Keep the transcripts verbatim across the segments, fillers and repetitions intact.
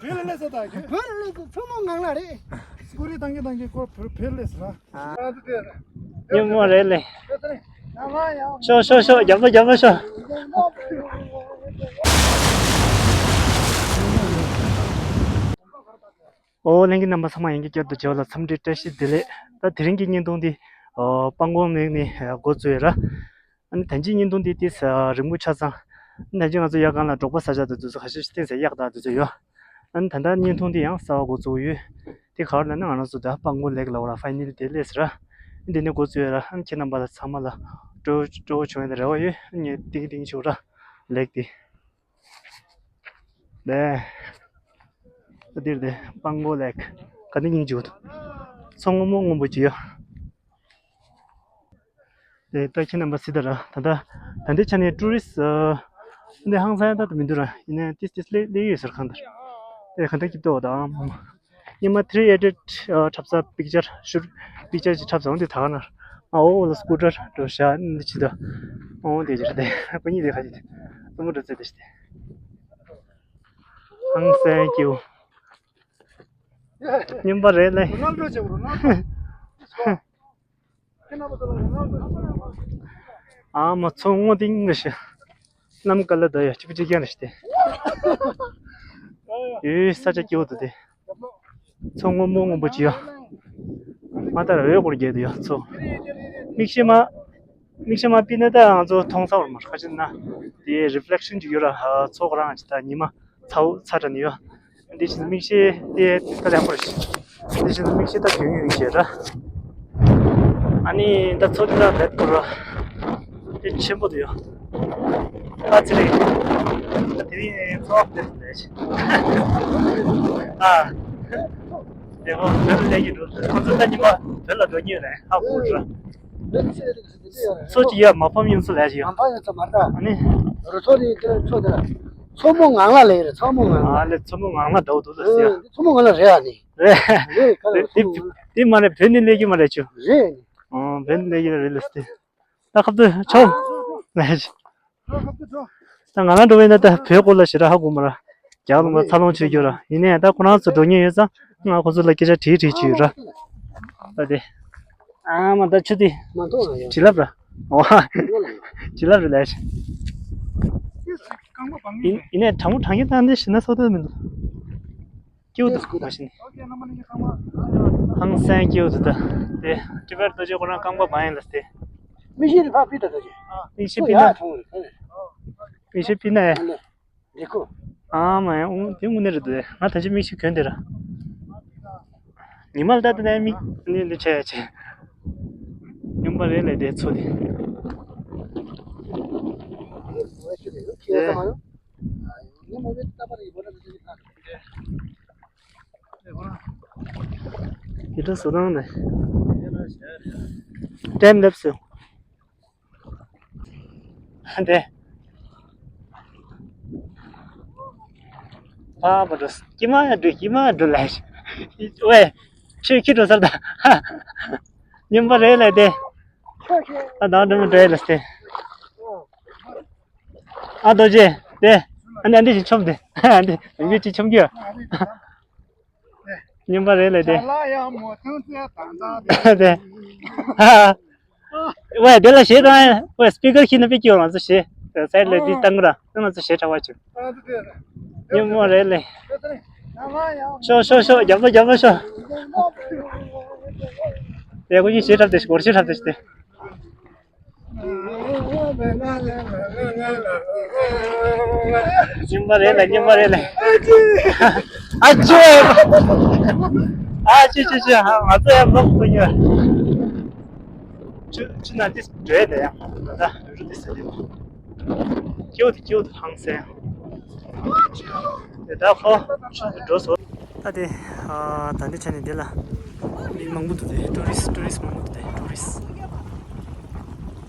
བོད་ལ་སླེབས་ས་དང་ཁྱོད། བོད་ལ་སླེབས་ས་མཚོ་མོ་ངང་ལ་རེད། སྐུ་རི་བཏང་གི་བཏང་གི་ཁོ་བོད་བོད་ལ་སླེབས་ས་ར། ཉོན་མོངས་རེད་ལེ། ཤོག་ཤོག་ཤོག་རྒྱབ་ལོ་རྒྱབ་ལོ་ཤོག་ཨོ་ལྷན་རྒྱས་རྣམ་པ་ཚང་མ་ཡིན་གྱི་བསྐྱར་དུ་མཇལ་བ་ལ་འཚམས་འདྲི་བཀྲ་ཤིས་བདེ་ལེགས། ད་དེ་རིང་གི་བརྙན་ཐུང་འདི་ཨོ་སྤང་གོང་ལེགས་ནས་འགོ་བཙུགས་ཡོད་ར། ཨ་ནི་ད་ཅིའི་བརྙན་ཐུང་འདི་ཏིས་རིང་པོ་ཆགས་ཙང་། ཨ་ནི་ད་ཅི་ང་ཚོ་ཡར་སྒང་ལ་འབྲོག་པ་ས་ཆ་དེ་ཚོ་ཁ་ཤས་ཤིག་ཏིས་གཡག་དང་དེ་ཚོ་ཡོད། ཨ་ནི་ད་ལྟ་བརྙན་ཐུང་འདི་ཡང་གསར་པ་འགོ་བཙུགས་ཡོད། དེ་ག་རེ་ལབ་ན་ང་རང་ཚོ་ད་སྤང་གོང་ལེགས་ལ་འོ་ར་ཕའི་ནལ་དེ་སླེབས་ཟེར་ར། ཨ་ནི་འདི་ནས་འགོ་བཙུགས་ཡོད་ར། ཨ་ནི་ཁྱེད་རྣམ་པ་ལ་ཚང་མ་ལ་སྤྲོ་སྤྲོ་བོ་བྱུང་ཡོད་རེ་བ་ཡོད། ཨ་ནི་ཏིང་ཏིང་བྱུང་ར། ལེགས་དེ། ལེ། ཨ་འདིར་དེ་སྤང་གོང་ལེགས། ག་ནི་སྙིང་རྗེ་པོ་འདུག་མཚོ་སྔོན་མོ་སྔོན་པོ་ཅིག་ཡོད། དེ་ལྟ་ཁྱེད་རྣམ་པ་སྲིད་ད་ར་ད་ལྟ་ད་ལྟའི་ཆ་ནས་ཀྲུ་རི་སི་འདི་ཧང་སང་ཡ་ད་མི་འདུག་ར། ཡིན་ནའི་ཏིས་ཏིས་སླེབས་སླེབས་ཡོད་ཟེར་གང་ལྟར། དེ་གང་ལྟར་སྐྱིད་པོ་འདུག་ད་ཨང་། སྔོན་མ་ཐི་རི་ཨེ་ཌི་ཨེ་ཌི་འཁྲབ་ས་པིག་ཅར་ཤུར་པིག་ཅར་ཅིག་འཁྲབ་ས་འོང་དེ་ད་ག་ན་ཨ་འོ་ལ་སྐུ་ཊར་འགྲོ་ཤག་འདི་ཅི་ད་འོང་དེ་ཅི་རེད་དེ་ཁོ་གཉིས་དེ་ཁ་ཅིག་དེ་སྲུ་མོ་འགྲོ་ཚེ་དེ་ཤི་དེ་ཧང་སང་སྐྱིད་པོ། སྨྱོན་པ་རེད་ལེ། རོ་ནལ་ཌོ་ཆེ་རོ་ནལ་ཌོ། ཨ་མ་མཚོ་སྔོན་དེ་ངི་ཤི། གནམ་ཀ་ལ་ད་ཡ་གཅིག་པུ་གཅིག་རྐྱང་རེད་ཤི་སྟེ། ཡོད་ས་ཆ་སྐྱིད་པོ་འདུག་སྟེ། མཚོ་སྔོན་མོ་སྔོན་པོ་ཅིག་ཡ། མ་ལྟར་འོད་སྐོར་རྒྱས་འདུག་ཡ་མཚོ། མིག་ཤེལ་མ། མིག་ཤེལ་མ་ཕུད་ན་ད་ང་ཚོ་མཐོང་ས་བར་མ་ཁ་ཅིག་ན། དེ་རི་ཕི་ལེག་ཤན་ཅིག་ཡོད་ར་མཚོ་ཁོ་རང་ཅིག་ད་ཉི་མ། ཚ་བོ་ཚ་དྲགས་ནི་ཡོད། འདི་བཞིན་མིག་ཤེལ་དེ་ད་ཡག་པོ་རེད། འདི་བཞིན་མིག་ཤེལ་ད་གྱོན་ཡོད་ཤེས་ར། ཨ་ནི་ད་མཚོ་འདི་ད་རྦད་ཁོ་ར། དེ་ཆེན་པོ་འདུག་ཡོད། ཨ་ཙི་རེད། ད་དེ་རིང་མཚོ་ཨ་དེ་རེད། ཨ། དེ་ཧོ་བོད་ལ་སླེབས་ཀྱི་འདུག་ཁོ་ཚོ་ད་ཉི་མ་བོད་ལ་འགྲོ་ཉེ་རེད་ཧ་གོ་ར། མཚོ་ཅིག་ཡ་མ་ཕམ་ཡོང་ས་ལས་ཅིག་ཡ། མ་ཕམ་ཡོང་ས་མ་རེད། ཨ་ནི། རུ་མཚོ་ནི་དེ་མཚོ་དེ་ལ། མཚོ་མོ་ངང་ལ་ལས་རེད་མཚོ་མོ་ངང་ལ། ཨ་ལེ་མཚོ་མོ་ངང་ལ་འདྲ་བོ་འདུག་ལ་ཟེར་ཡ། ཨ་མཚོ་མོ་ངང་ལ་རེད་ཨ་ནི། རེད། རེད་ག་ལ་དེ་མཚོ་མོ་ངང་ལ། དེ་མ་རེད་བོད་ནས་སླེབས་ཀྱི་མ་རེད་ཅུ། རེད་ཨ་ནི། ཨོ་བོད་ནས་སླེབས་ཀྱི་རེད་ལ་ཟེར། ད་ཁབ་ཏུ་ཆོག་ལས་ཅིག་ད་ང་རང་འགྲོ་བས་ན་ད་བོད་སྐོར་ལ་ཞེ་དྲག་ཧ་གོ་མ་ར། རྒྱ་ལ་མ་འཚར་ལོངས་བྱེད་རྒྱུ་ར། ཡིན་ནའི་ད་ཁོ་རང་ཚོ་འགྲོ་མཁན་ཡོད་ཙང་ང་ཁོ་ཚོ་ལ་སྐད་ཆ་དྲིས་དྲིས་བྱེད་ཡོད་ར། ད་དེ། ཨ་མ་ད་ཆུ་དེ། མ་གཏོགས་ང་ཡང་བྱིན་རླབས་ར། ཨོ། བྱིན་རླབས་རེད་ལས། ཡིན་ཡིན་ནའི་གྲང་མོ་གྲང་ཡིན་ད་འདི་ཞིག་ན་སོ་ད་མི་འདུག་སྐྱིད་པོ་འདུག་མ་གཞི་ནས། ཧང་སང་སྐྱིད་པོ་འདུག་ད། དེ་ཀྲི་པར་རྡོ་རྗེ་ཁོ་རང་རྐང་པ་བང་ཡིན་ལ་སྟེ། མིག་ཤེལ་ཕར་ཕུད་ད་རྡོ་རྗེ། མིག་ཤེལ་ཕུད་ན། མིག་ཤེལ་ཕུད་ན་ཡ། འདི་ཁོ། ཨ་མ་ཡ་ཨུ་དེ་དངོས་གནས་རེད་འདུག་ང་ད་ཅི་མིག་ཤེལ་གྱོན་དེ་ར། ཉི་མ་ལ་ལྟ་དེ་ནས་མིག་ནི་འདི་ཆེ་ཡ་ཆེ། སྨྱོན་པ་རེད་ལས་དེ་ཚོ་དེ། དེ། དེ་འདྲ་བཟོ་སྟངས་ནས། ཊེམ་ལེབ་སུ། འདི། ཕ་བ་འགྲོ། ཀྱི་མ་ཡ་འགྲོ་ཀྱི་མ་འགྲོ་ལ། ཝེ། ཁྱོད་ཁྱི་འགྲོ་སར་ད། སྨྱོན་པ་རེད་ལས་དེ། ད་ད་འགྲོ་མི་འགྲོ་ལ་སྟེ། ཨ་རྡོ་རྗེ་དེ། ཨ་ནི་ཨ་འདི་ཞིག་ཆོམ་དེ། ཨ་འདི་མི་གཅིག་ཆོམ་གྱི་ཡོད། སྨྱོན་པ་རེད་ལས་དེ། དེ། ཝེ་དེ་ལ་ཞེ་དྲག་ཝེ་སི་པི་ཀར་ཁྱི་ན་པི་ཀྱི་ང་ཚོ་ཞེ། སའི་ལ་དེ་བཏང་ར་ང་ཚོ་ཞེ་དྲག་བ་བྱུང་། སྨྱོན་པ་རེད་ལས། ཤོག་ཤོག་ཤོག་རྒྱབ་ལོ་རྒྱབ་ལོ་ཤོག་ཡ་ཁོ་གཉིས་ཞེ་དྲག་དེ་སྒོར་ཞེ་དྲག་དེ་ཞེ་དེ། སྨྱོན་པ་རེད་ལ་སྨྱོན་པ་རེད་ལ། ཨ་ཅོ། ཨ་ཅོ་ཅོ་ཅོ་ང་ཚོ་ཡང་ལོག་ཐུབ་ཡོད། ཆུ་ཆུ་ན་ཏིས་འགྲོ་ཡ་དེ་ཡང་ད་རུ་ཏིས་ཟེར་དེ། ཀྱོ་དེ་ཀྱོ་དེ་ཧང་སེ། དེ་ད་ཧོ་འགྲོ་སོ། ད་དེ་ཨ་ད་འདི་ཆ་ནས་འདི་ལ་མི་མང་པོ་འདུག་དེ་ཊུ་རི་སི་ཊུ་རི་སི་མང་པོ་འདུག་དེ་ཊུ་རི་སི།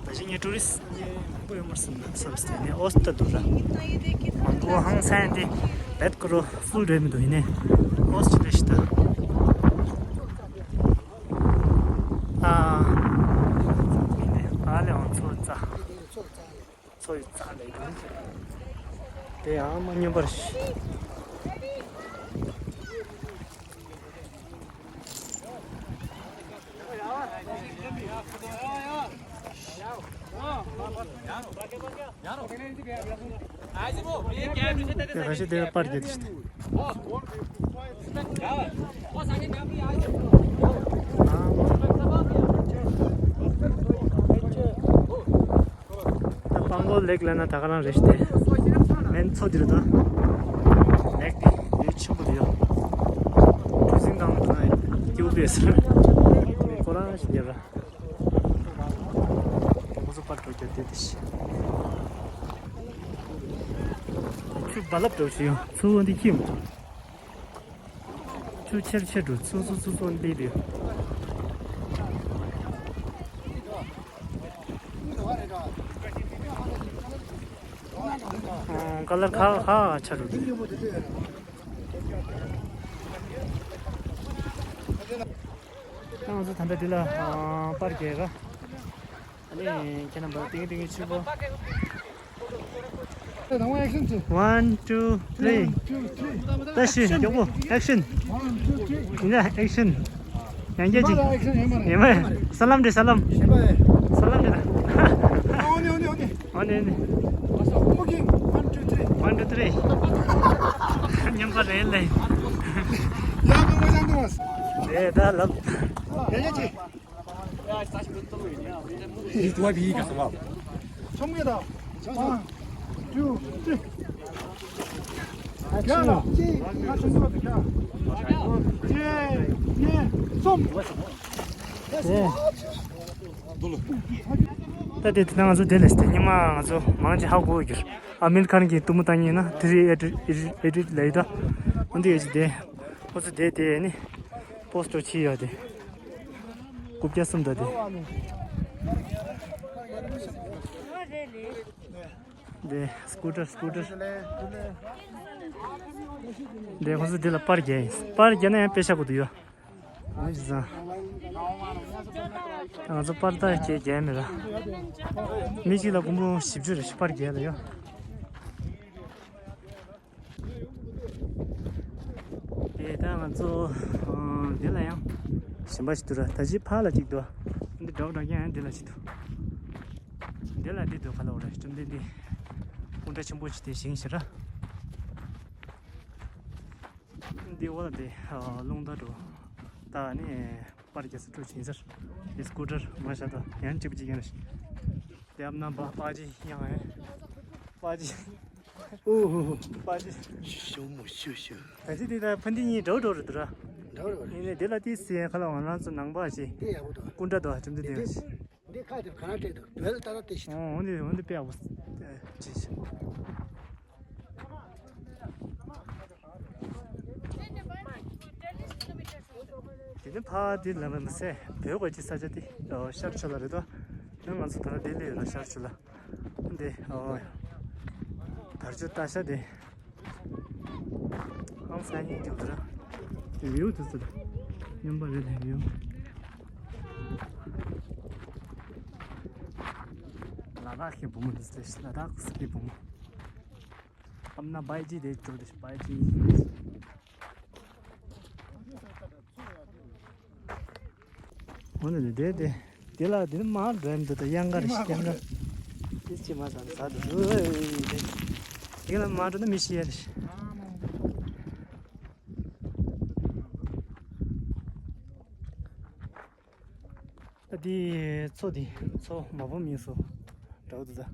ད་ཅི་ངས་ཊུ་རི་སི་མང་པོ་ཡོད་མ་རེད་བསམ་ན་བསམ་སྟེ་ནས་ཨོ་སི་ད་འདུག་ར། མང་པོ་ཧང་སང་དེ་བེད་ཀོ་རོ་ཧྥུལ་རེད་མི་འདུག་ཡིན་ནས་ཨོ་སི་ཅི་ལེ་ཤི་ད། ཨ། ཡིན་ནས་ཨ་ལེ་ཨོ་ཚོ་ཙ། ཚོ་ཡི་ཙ་ལེ་ཡིན། དེ་ཡང་མ་སྨྱོན་པར་ཤི། དེ་ཁ་ཤས་དེ་པར་རྒྱག་དེ་ཤི་ཏེ། ད་སྤང་ལོ་ལེག་ལ་ན་ད་ག་རང་རེད་ཤི་ཏེ། མེན་མཚོ་འདིར་ད། ལེག་དེ་ཡོད་ཆེན་པོ་དེ་ཡོད། གྲུ་གཟིངས་དང་ད་སྐྱེ་བོ་པས་ཟེར། ཁོ་རང་ཞིག་རྒྱབ་ར། ཁོ་ཚོ་པར་འགྲོ་རྒྱབ་དེ་དེ་ཤི། ཆུ་རྦ་རླབས་འགྲོ་ཞིག་ཡོང་། ཆུ་འོན་ཏེ་ཁྱིམ། ཆུ་ཆེར་ཆེར་འགྲོ། ཚུར་ཚུར་ཚུར་ཚུར་འདི་རེད། ཨ། ཀ་ལར་ཁ་ཁ་ཆ་རུ། ང་ཚོ་ད་ལྟ་འདི་ལ་ཨ་པར་རྒྱག་ག་ཨ་ནི་ཁྱེད་རྣམ་པ་ཏིང་ཏིང་ཆུ་བོ། One, two, three. ད་ཤི་མགྱོགས་པོ། Action. ཡིན་ན་action. ཡང་བསྐྱར་ཅིག་ཡིན་མ་རེད། ས་ལམ་འདྲི། ས་ལམ། ས་ལམ་འདྲི་ད། ཨོ་ནི་ཨོ་ནི་ཨོ་ནི། ཨོ་ནི་ཨོ་ནི། One, two, three. One, two, three. མཉམ་པ་རེད་ལེ། རེད་ད་ལབ། ཡང་བསྐྱར་ཅིག He's the one he got the ball. ཆུང་ངེ་དང་། One, two, three. རྒྱ་ལ། ང་ཆུང་ངེ་དང་རྒྱ། གཅིག་གཉིས་གསུམ། ད་དེ་དེ་ན་ང་ཚོ་དེ་ལས་དེ་ཉི་མ་ང་ཚོ་མང་ཆེ་ཧ་གོ་གྱུར། ཨ་མིར་ཁཱན་གྱི་གཏུམ་མོ་བཏང་ཉིན་ན་དེ་རིང་ཨེ་ཌིཊ་ཨེ་ཌིཊ་ལས་ད། འོན་ཏེ་ཡོད་ཅི་དེ། ཁོ་ཚོ་དེ་དེ་ནི་པོ་སི་ཊར་ཆི་ཡོད་དེ། རྐུབ་བཀྱག་གསུམ་དང་དེ། དེ་སི་ཀུ་ཊར། སི་ཀུ་ཊར། དེ་ཁོ་ཚོ་དེ་ལ་པར་རྒྱག་ཡིན། པར་རྒྱག་ན་ཡང་དཔེ་ཤ་གོ་དུ་ཡོད། ཨ་ནི་ཟ། ང་ཚོ་པར་ད་རྒྱག་རྒྱག་མེད་ལ། མི་གཅིག་ལ་སྒོར་མོ་བཞི་བཅུ་རེ་ཞིག་པར་རྒྱག་ལ་ཡོད། དེ་ད་ང་ཚོ་འདི་ལ་ཡང་གཞན་པ་ཞིག་འདུག་ར། ད་ཅི་ཕ་ལ་ཅིག་འདུག་འདི་འདྲ་འདྲ་ཡང་འདི་ལ་ཅིག་འདུག་འདི་ལ་འདི་འདུག་ག་ལ་འོ་ར། ཅུང་འདི་འདི་སྐུ་འདྲ་ཆེན་པོ་ཞིག་དེ་བཞེངས་ཤིག་ར། འདི་འོ་ལ་འདི་རླུང་རྟ་འགྲོ། ད་ནི་པར་རྒྱག་ས་འགྲོ་ཕྱིན་ཟེར། འདི་སི་ཀུ་ཊར་མ་ཤ་ད་ཡང་ཅིག་ཅིག་ཡང་རེ། འདི་ཨ་མ་ན་པ་པ་ཅི་ཡང་ཨེ། པ་ཅི། ཨོ་ཧོ་ཧོ། པ་ཅི། ཞོ་མོ་ཞོ་ཞོ། ད་ཅི་འདི་ད་ཕ་འདི་གཉིས་འགྲོ་འགྲོ་རེད་འདུག་ར། འགྲོ་རེད་པ། ཡིན་ནའི་འདི་ལ་ཏི་སི་ཡན་ཁ་ལ་ང་རང་ཚོ་ནང་པ་ཞིག་འདི་ཡག་པོ་འདུག་སྐུ་འདྲ་འདུག་ཅུང་འདི་འདི་འདི། འདི་ཁ་དེ་ག་ན་སྤྲད་འདུག་བོད་ལ་ཏག་ཏག་དེ་ཞིག་འདུག་ཨོ་འདི་འོ་འདི་དཔེ་ཡག་པོ་ཅི་ཞིག་དེ་ནས་ཕ་དེ་ལ་མ་ཟད་བོད་གོ་ཅི་ས་ཆ་དེ་ཤར་ཕྱོགས་ལ་རེད་དོ། ནི་ང་ཚོ་ད་ལྟ་ལྡི་ལི་ཡོད་ལ་ཤར་ཕྱོགས་ལ། འདི་ཨོ་དར་ཆུ་སྟག་ཤར་དེ། ཨང་སང་ཉིན་འགྲིག་འདུག་ར། དེ་བེའུ་དེ་ཚོ་ད་མཉམ་པ་རེད་ལ་བེའུ། ལ་དྭགས་ཀྱི་བུ་མོ་འདི་ཚོ་ལ་དྭགས་ཀྱི་བུ་མོ། ཨམ་ན་བའི་ཇི་དེ་འགྲོ་དེ་བའི་ཇི། འོ་ན་དེ་དེ་དེ་ལ་དེ་མ་འགྲོ་ཡམ་དུ་དེ་གཡང་དཀར་ཞིག་གཡང་དཀར། དེ་ཅི་མ་ཟ་ཟ་དུ་དེ་ལ་མ་འགྲོ་ན་མི་ཤི་ཡ་རེད། ད་དེ་མཚོ་དེ་མཚོ་མ་བུ་མིན་སོ་འདྲ་བོ་དུ་ད།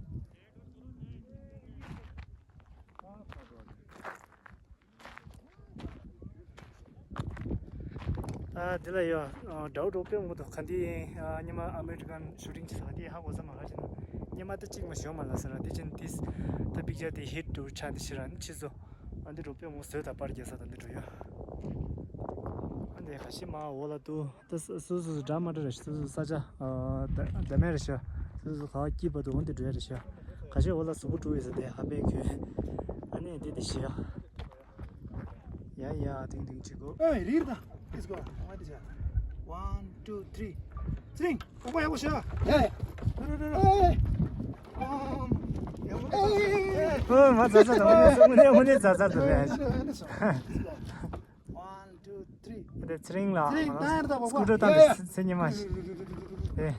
ཨ་འདི་ལ་ཡོད། ཨ་དགྲ་བོ་འགྲོ་དཔེ་མང་པོ་འདུག་ག་འདི་ཨ་ཉི་མ་ཨ་མེ་རི་ཀན་ཤུ་ཊིང་བྱེད་ས་ག་འདི་ཧ་གོ་ས་མ་ག་ཅི་ན། ཉི་མ་ད་གཅིག་མ་ཞོ་མ་ལ་ས་ར་འདི་ཅན་ཏིས། ད་པིག་ཅར་དེ་ཧིཊ་འགྲོ་ཆ་འདི་ཤི་ར་འདི་ཕྱི་ཚོ། ཨ་འདི་འགྲོ་དཔེ་མང་པོ་བཟོས་ད་པར་རྒྱག་ས་ད་འདི་འགྲོ་ཡོད། ཨ་འདི་ག་ཤི་མ་འོ་ལ་འདུག་ད་སོ་སོ་སོ་འདྲ་མ་འདྲ་རེད་ཤག་སོ་སོ་ས་ཆ་ཨ་ད་ད་མེད་རེད་ཤག་སོ་སོ་ག་བ་སྐྱིད་པ་འདུག་འོ་འདི་འགྲོ་ཡ་རེད་ཤག་ག་ཤེད་འོ་ལ་གཟུགས་པོ་བཀྲུ་ཡོད་ས་དེ་ཧ་པན་གྱོན། ཨ་ནི་འདི་འདི་ཤི་ཡ། ཡ་ཡ་ཏིང་ཏིང་ཅིག་གོ། ཨེ་རིར་ད། Let's go. One, two, three. ཚེ་རིང་། ཨོ་པ་ཡག་པོ་ཤོད། ཡ་ཡ། རོ་རོ་རོ། ཨོ་མ་ཛ་ཛ་དང་། དངོས་གནས་དངོས་གནས་ཛ་ཛ་དང་། One, two, three. དེ་ཚེ་རིང་ལགས། ཚེ་རིང་ད་ཡར་ད་བ་བ། སྐུ་དྲོ་བཏང་ཡ་ཡ། དེ་ཚེ་ཉི་མ་ཞིག་དེ།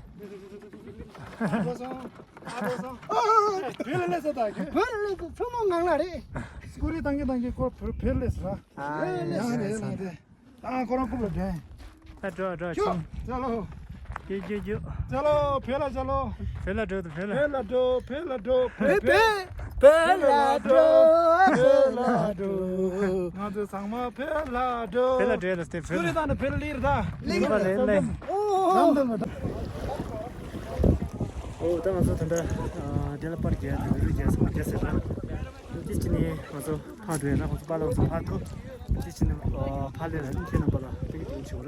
ཨ་ཙང་། ཨ་ཙང་། ཨ་ཙང་། བོད་ལ་སླེབས་ས་ད་ཁྱོད། བོད་ལ་སླེབས་ས་མཚོ་མོ་ངང་ལ་རེད། ཀུ་རེ་བཏང་གི་བཏང་གི་ཁོ་བེ་ལེས་ར། ཨ་ཡ་ཡ་ཡ་ཡ། ཨ་ཁོ་རང་ཀུ་རེ་དྲན། ད་འགྲོ་འགྲོ་ཁྱོད་ཆུང་། ཅ་ལོ། རྒྱུ་རྒྱུ་རྒྱུ། ཅ་ལོ་བེ་ལ་ཅ་ལོ། བེ་ལ་འགྲོ་དང་བེ་ལ། བེ་ལ་འགྲོ་བེ་ལ་འགྲོ་བེ་བེ། བེ་ལ་འགྲོ་བེ་ལ་འགྲོ། ང་ཚོ་ཚང་མ་བེ་ལ་འགྲོ། བེ་ལ་འགྲོ་ཡ་ལ་སྟེ་བེ་ལ། ཀུ་རེ་བཏང་ནས་བེ་ལ་ལིར་ད། ལིང་པ་ལེ་ལེ། ཨོ་ད་ང་ཚོ་ད་ལྟ་ཨ་དེ་ལ་པར་རྒྱག་དང་རུ་རྒྱག་ཚང་མ་རྒྱག་ཟེར་ར། དེ་ཕྱི་ནས་ང་ཚོ་ཕར་འགྲོ་ཡ་ར། ང་ཚོ་པཱ་ལགས་ཚོ་ཕར་ཐུག་དེ་ཕྱི་ནས་ཨ་ཕར་ལས་ལ་ནི་ཁྱེད་རྣམ་པ་ལ་སྟོན་གྱི་ཡིན་ཞུ་ར།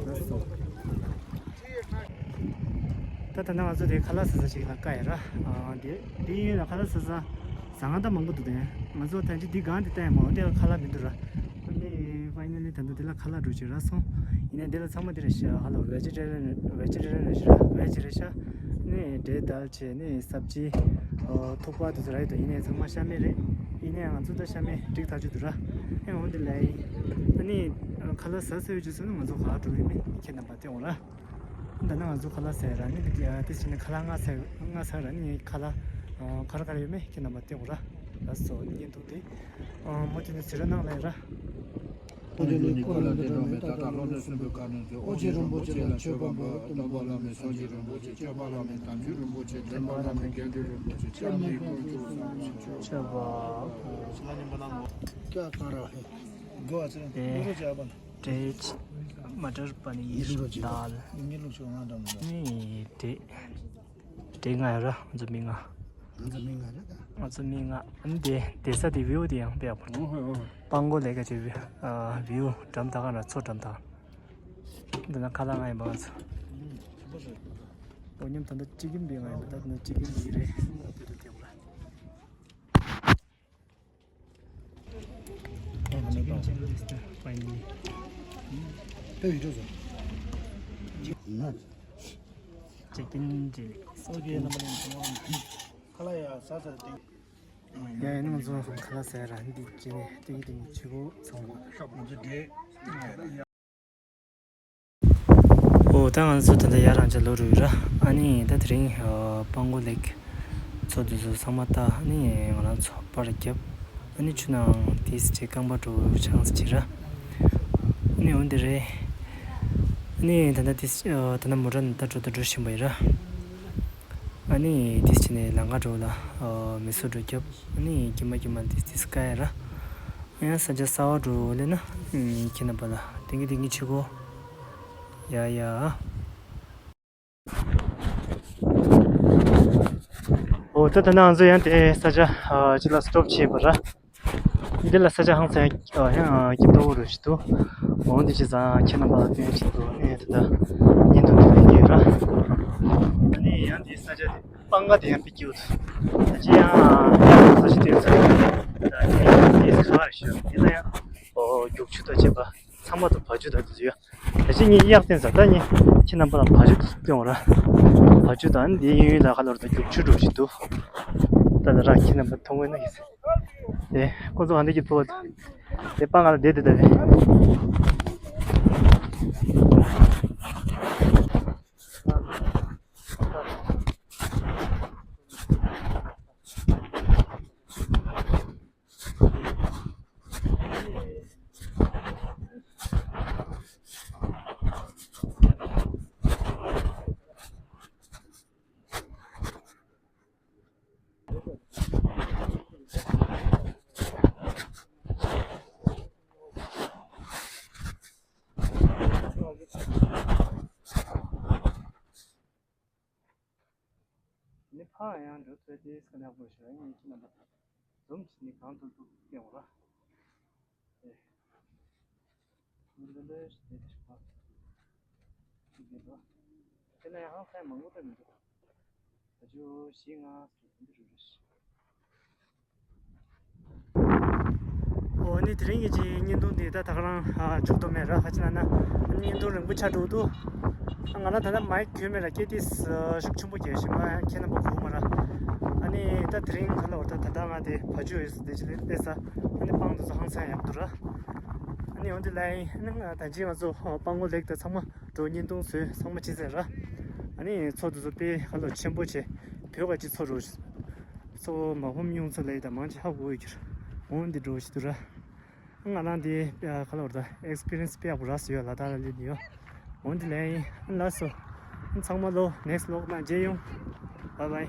ལགས་སོ། ད་ད་ནང་ང་ཚོ་དེ་ཁ་ལག་ཟ་ས་ཞིག་ལ་བཀག་ཡ་ར། ཨ་དེ་དེ་ཡིན་ལ་ཁ་ལག་ཟ་ས་ཟ་ང་ད་མང་པོ་འདུག་དེ། ང་ཚོ་ད་ཅི་འདི་སྒང་དེ་བལྟས་ཡ་མ་འོ་དེ་ཁ་ལག་མི་འདུག་ར། ཨ་ནི་ཕ་ཡི་ནི་ད་ལྟ་འདི་ལ་ཁ་ལག་འགྲོ་བྱེད་ར་སོང་། ཡིན་ནའི་འདི་ལ་ཚང་མ་འདི་རེད་ཤག་ཧ་ལོ་vegetarian vegetarian རེད་ཤག veg རེད་ཤག་ནི་འབྲས་དལ་བྱས་ནི་སབ་ཇི་ཨོ་ཐུག་པ་དེ་ཚོ་ར་ཡོད་དོ། ཡིན་ནའི་ཚང་མ་ཤ་མེད་རེད། ཡིན་ནའི་ང་ཚོ་ད་ཤ་མེད་འགྲིག་ཐག་ཆོད་འདུག་ར། ཨེ་འོ་འདི་ལ་ཡིན། ཨ་ནི་ཁ་ལག་ཟ་ཟེར་ཡོད་ཅེས་སོང་ན་ང་ཚོ་ག་འགྲོ་ཡོད་མེད་ཁྱེད་རྣམ་པ་སྟོན་འོང་ར། ད་ནི་ང་ཚོ་ཁ་ལག་ཟ་ཡ་ར་ནི་དེ་བྱས་ནས་ཁ་ལག་ང་ཟ་ང་ཟ་ར་ནི་ཁ་ལག་ག་རེ་ག་རེ་ཡོད་མེད་ཁྱེད་རྣམ་པ་སྟོན་འོང་ར། ལགས་སོ། བརྙན་ཐུང་དེ་མུ་མཐུད་ནས་གཟིགས་རོགས་གནང་ལབ་ཡ་ར། ཨོ་ཇོ་ནི་ཀོ་རོ་འདི་འགྲོ་མེད་ད་ད་ལོ་ནས་གསོན་པོའི་བཀའ་དྲིན་དུ། ཨོ་རྒྱན་རིན་པོ་ཆེ་ལ་མཆོད་པ་འབུལ། སྟོན་པ་བླ་མེད་སངས་རྒྱས་རིན་པོ་ཆེ། སྐྱོབ་པ་བླ་མེད་དམ་ཆོས་རིན་པོ་ཆེ། འདྲེན་པ་བླ་མེད་དགེ་འདུན་རིན་པོ་ཆེ། སྐྱབས་གནས་དཀོན་མཆོག་གསུམ་མཆོད། མཆོད་པ། ཀྱ་ཀ་ར་ཧེ། གོ་ཨ་ཙི་རེ་ཏེ་ལུ་རོ་ཅ་བ་ན། འབྲས་མ་ཊར་པ་ནི་ཡིར་ལུ་རོ་ཅ་དཱལ། ནི་ལུ་ཆོ་ང་འདྲ་མི་འདྲ། ནི་འབྲས། དེ་ང་ཡ་ར་ང་ཚོ་མི་ང་། ང་ཚོ་མི་ང་ར་ད། ང་ཚོ་མི་ང་། ཨ་ནི་དེ་དེ་ས་དེ་བིའུ་དེ་ཡང་དཔེ་ཡག་པོ་འདུག་ཨོ་ཧོ་ཨོ་ཧོ། སྤང་གོ་ལེ་ཀ་ཅེ་བི་ཨ་བིའུ་འགྲམ་ད་ག་ན་མཚོ་འགྲམ་ད་ག་ན། འདི་ན་ཁ་ལག་ང་ཡིན་པ་ང་ཚོ། ཨོ་མཉམ་ད་ལྟ་ཅི་གིན་པའི་ང་ཡིན་པ་ད་ན་ཅི་གིན་པའི་རེད། དེ་དུ་དེ་བ། Chicken chili is the finally. Chicken chili. ཡ་ཡིན་ང་ཚོ་ཁ་ལག་ཟ་ར་འདི་ཅི་ནས་ཏིང་ཏིང་ཆི་གོ་ཚང་མ། ཨོ་ད་ང་ཚོ་ད་ལྟ་ཡར་རང་ཅག་ལོ་རུ་ར། ཨ་ནི་ད་དེ་རིང་ཨ་སྤང་གོ་ལེག་མཚོ་དེ་ཚོ་ཚང་མ་ལྟ། ཨ་ནི་ང་རང་ཚོ་པར་བརྒྱབ། ཨ་ནི་ཆུ་ནང་དེ་སི་ཅེ་རྐང་པ་འགྲོ་ཆང་སི་ཅེ་ར། ཨ་ནི་འོན་ཏེ་རེད། ཨ་ནི་ད་ལྟ་དེ་སི་ཨ་ད་ལྟ་མོ་ཊ་ནང་ད་འགྲོ་ད་འགྲོ་བཞིན་པ་ཡིན་ར། ཨ་ནི་དེ་སི་ཅེ་ནས་ལམ་ཁ་འགྲོ་ལ་ཨ་མི་སུ་འགྲོ་རྒྱབ། ཨ་ནི་ཀྱི་མ་ཀྱི་མ་དེ་དེ་སི་ཀ་ཡ་ར། ཡང་ས་ཆ་གསར་པ་འགྲོ་ལེ་ན། ཁྱེད་རྣམ་པ་ལ་ཏིང་གི་ཏིང་གི་ཆི་གོ། ཡ་ཡ། ཨོ་ད་ད་ནང་ཚོ་ཡང་དེ་ས་ཆ་ཨ་ཅི་ལ་སི་ཊོབ་བྱས་པ་ར། འདི་ལ་ས་ཆ་ཧང་སང་ཡང་ཨ་ཡང་ཨ་སྐྱིད་པོ་རུ་ཞིག་འདུག་འོ་འདི་ཅི་ཙང་ཁྱེད་རྣམ་པ་ལ་སྟོན་ཆེད་དུ་ཨེ་ད་ད་བརྙན་ཐུང་འདི་ལེན་གྱི་ཡོད་ར། ཨ་ནི་ཡང་དེ་ས་ཆ་དེ་སྤང་ཁ་དེ་ཡང་དཔེ་སྐྱིད་པོ་འདུག་ད་ཅི་ཡང་ཡང་ས་ཆ་དེ་ཚོ་ད་ནི་དེ་ཁ་བ་རེ་ཞོ་དེ་ལ་ཡང་ཨོ་རྒྱུག་ཆུ་དང་བཅས་པ་ཚང་མ་དང་བ་ཕྱུགས་དང་དེ་ཚོ་ཡོད། ད་ཅི་ངས་གཡག་བསྟན་ས་ད་ནི་ཁྱེད་རྣམ་པ་ལ་བ་ཕྱུགས་དེ་ཚོ་སྟོན་འོང་ར། བ་ཕྱུགས་དང་འདི་ཡུན་ཡུན་ལ་ཁ་ལོར་དང་རྒྱུག་ཆུ་འགྲོ་བཞིན་འདུག་ད་ལ་ར་ཁྱེད་རྣམ་པ་མཐོང་གི་ན་ཡིན་ས། དེ་ཁོ་ཚོ་ག་འདྲ་གྱི་ཕོ། དེ་པང་ང་ལ་བསྡད་དེ་ད་རེད། ནི་ཕ་ཡང་འགྲོ་ཚོད་དེ་ས་ནག་པོ་ཞིག་ཡིན་གྱི་རྣམ་པ་འཛོམས་ཀྱི་ནི་གང་ཐུབ་ཐུབ་སྐྱོང་ར། ཨེ། འདི་འདྲ་ཞིག་དེ་ཞིག་པ། ཅིག་གི་འགྲོ། དེ་ན་ཡང་ཧང་སང་མང་པོ་ད་མི་འདུག་ད་ཅུ་བཞི་ལྔ་ཟེར་འདི་རུ་རེ་ཞིག་འོ་ནི་དེ་རིང་གི་ཅིག་བརྙན་ཐུང་འདི་ད་ད་ག་རང་ཨ་མཇུག་བསྡོམས་མེད་ར། ཁ་ཅིག་ན་ན་བརྙན་ཐུང་རིང་པོ་ཆགས་འགྲོ་འདུག་ང་རང་ད་ལྟ་མའིག་གྱོན་མེད་ར། སྐད་དེ་ཤུགས་ཆེན་པོ་རྒྱག་བཞིན་པ་ཁྱེད་རྣམ་པ་གོ་མ་ར། ཨ་ནི་ད་དེ་རིང་ག་ལ་བར་ད་ད་ལྟ་ང་དེ་བ་ཕྱུགས་ཡོད་ས་དེ་ཅི་ལས་སླེབས་ས། ཨ་ནི་སྤང་དུ་ཚོ་ཧང་སང་ཡག་འདུག་ར། ཨ་ནི་འོན་ཏེ་ལའི་ཨ་ནི་ང་ད་ཅི་ང་ཚོ་སྤང་གོ་ལེག་དང་ཚང་མ་འགྲོ་བརྙན་ཐུང་བཟོས་ཚང་མ་བྱས་ཟེར་ར། ཨ་ནི་མཚོ་དེ་ཚོ་དཔེ་ཧ་ལོ་ཆེན་པོ་བྱས་བོད་ག་ཅི་མཚོ་རུ། མཚོ་མ་ཕམ་གཡུང་མཚོ་ལའི་ད་མང་ཆེ་ཧ་གོ་ཡོད་ཀྱི་ར། འོ་འདི་འགྲོ་ཞིག་ཏུ་ར། ང་རང་འདི་ཁ་ལོར་ད་ཨེགས་པི་རི་ཡན་སི་དཔེ་ཡག་པོ་རག་སོང་ཡོད། ལ་དྭགས་ལ་སླེབས་ནས་ཡོད། འོ་འདི་ལས་ཡིན། ལགས་སོ། ཚང་མ་ལོ་ནེགསི་ལོག་ནང་མཇལ་ཡོང་། བའི་བའི།